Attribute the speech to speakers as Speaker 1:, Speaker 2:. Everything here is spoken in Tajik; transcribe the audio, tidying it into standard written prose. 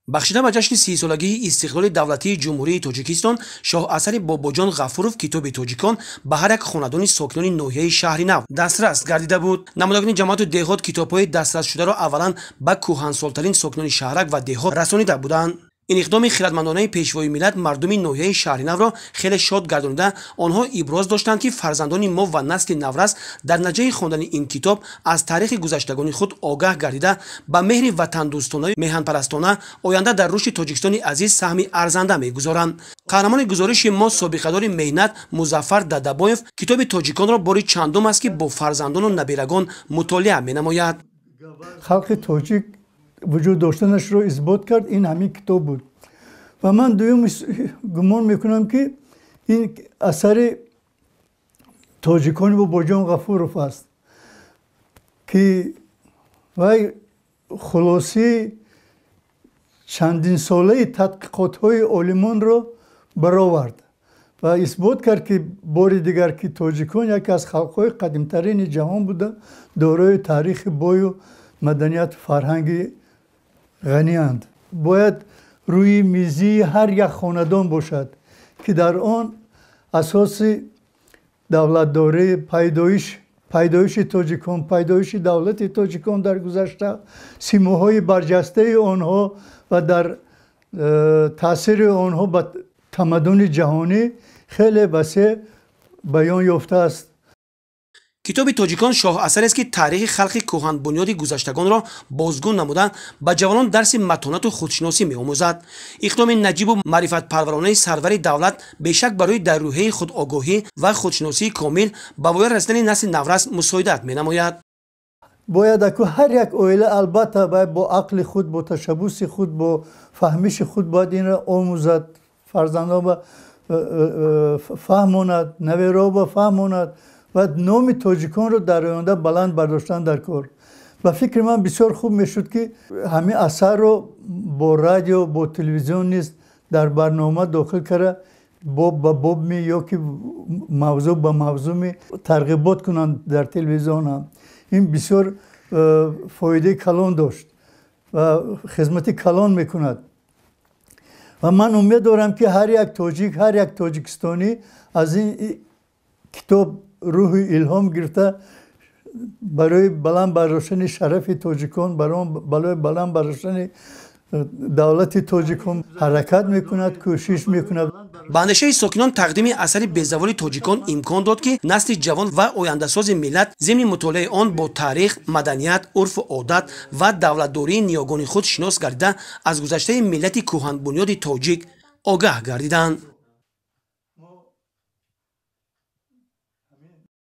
Speaker 1: Бахшида ба ҷашни 30-солагии истиқлоли давлатии Ҷумҳурии Тоҷикистон, шоҳасари Бобоҷон Ғафуров «Китоби тоҷикон» ба ҳар як хонадони сокинони ноҳияи Шаҳри Нав дастрас гардида буд. Намояндагони ҷамоату деҳот китобҳои дастрасшударо аввалан ба кӯҳансолтарин сокинони шаҳрак ва деҳот расонида буданд. Ин иқдоми хиратмандонаи Пешвои миллат мардуми ноҳияи Шаҳринавро хеле шод гардонида, онҳо иброз доштанд, ки фарзандони мо ва насли наврас дар натиҷаи хондани ин китоб аз таърихи гузаштагони худ огаҳ гардида, ба меҳри ватандӯстонаи меҳанпарастона оянда дар рушди Тоҷикистони азиз саҳми арзанда мегузоранд. Қаҳрамони гузориши мо, собиқадори меҳнат Музаффар Дадабоев, «Китоби тоҷиконро» бори чандум аст, ки бо фарзандону набирагон мутолиа менамояд.
Speaker 2: Халқи тоҷик вуҷуд доштанашро исбот кард, ин ҳамин китоб буд. Ва ман дуюм гумон мекунам, ки ин асари тоҷикони Бобоҷон Ғафуров аст, ки вай хулосаи чандинсолаи тадқиқотҳои олимонро баровард ва исбот кард, ки бори дигар, ки тоҷикон яке аз халқҳои қадимтарини ҷаҳон буда, дорои таърихи бою маданияту фарҳанги ғаниянд. Бояд рӯи мизии ҳар як хонадон бошад, ки дар он асоси давлатдорӣ, пайдоиши тоҷикон, пайдоиши давлати тоҷикон дар гузашта, симоҳои барҷастаи онҳо ва дар таъсири онҳо ба тамаддуни ҷаҳонӣ хеле васеъ баён ёфтааст.
Speaker 1: «Китоби тоҷикон» шоҳасарест, ки таърихи халқи кӯҳанбунёди гузаштагонро бозгӯ намуда, ба ҷавонон дарси матонату худшиносӣ меомӯзад. Иқдоми наҷибу маърифатпарваронаи сарвари давлат бешак барои дар рӯҳияи худогоҳӣ ва худшиносии комил ба воя расидани насли наврас мусоидат менамояд.
Speaker 2: Бояд аку ҳар як оила, албатта, бояд бо ақли худ, бо ташаббуси худ, бо фаҳмиши худ бояд инро омӯзад, фарзандон фаҳмонад, навероба фаҳмонад ва номи тоҷиконро дар оянда баланд бардоштан дар кор. Ба фикри ман, бисёр хуб мешуд, ки ҳамин асарро бо радио, бо телевизион низ дар барнома дохил карда, боб ба бобми ё ки мавзӯъ ба мавзӯъми тарғибот кунанд дар телевизион ҳам. Ин бисёр фоидаи калон дошт ва хизмати калон мекунад. Ва ман умед дорам, ки ҳар як тоҷик, ҳар як тоҷикистонӣ аз ин китоб рӯҳи илҳом гирифта, барои баланд бардоштани шарафи тоҷикон, барои баланд бардоштани давлати тоҷикон ҳаракат мекунад, кӯшиш мекунад.
Speaker 1: Ба андешаи сокинон, тақдими асари безаволи тоҷикон имкон дод, ки насли ҷавон ва ояндасози миллат зимни мутолиаи он бо таърих, маданият, урфу одат ва давлатдории ниёгони худ шинос гардида, аз гузаштаи миллати кӯҳанбунёди тоҷик огаҳ гардиданд.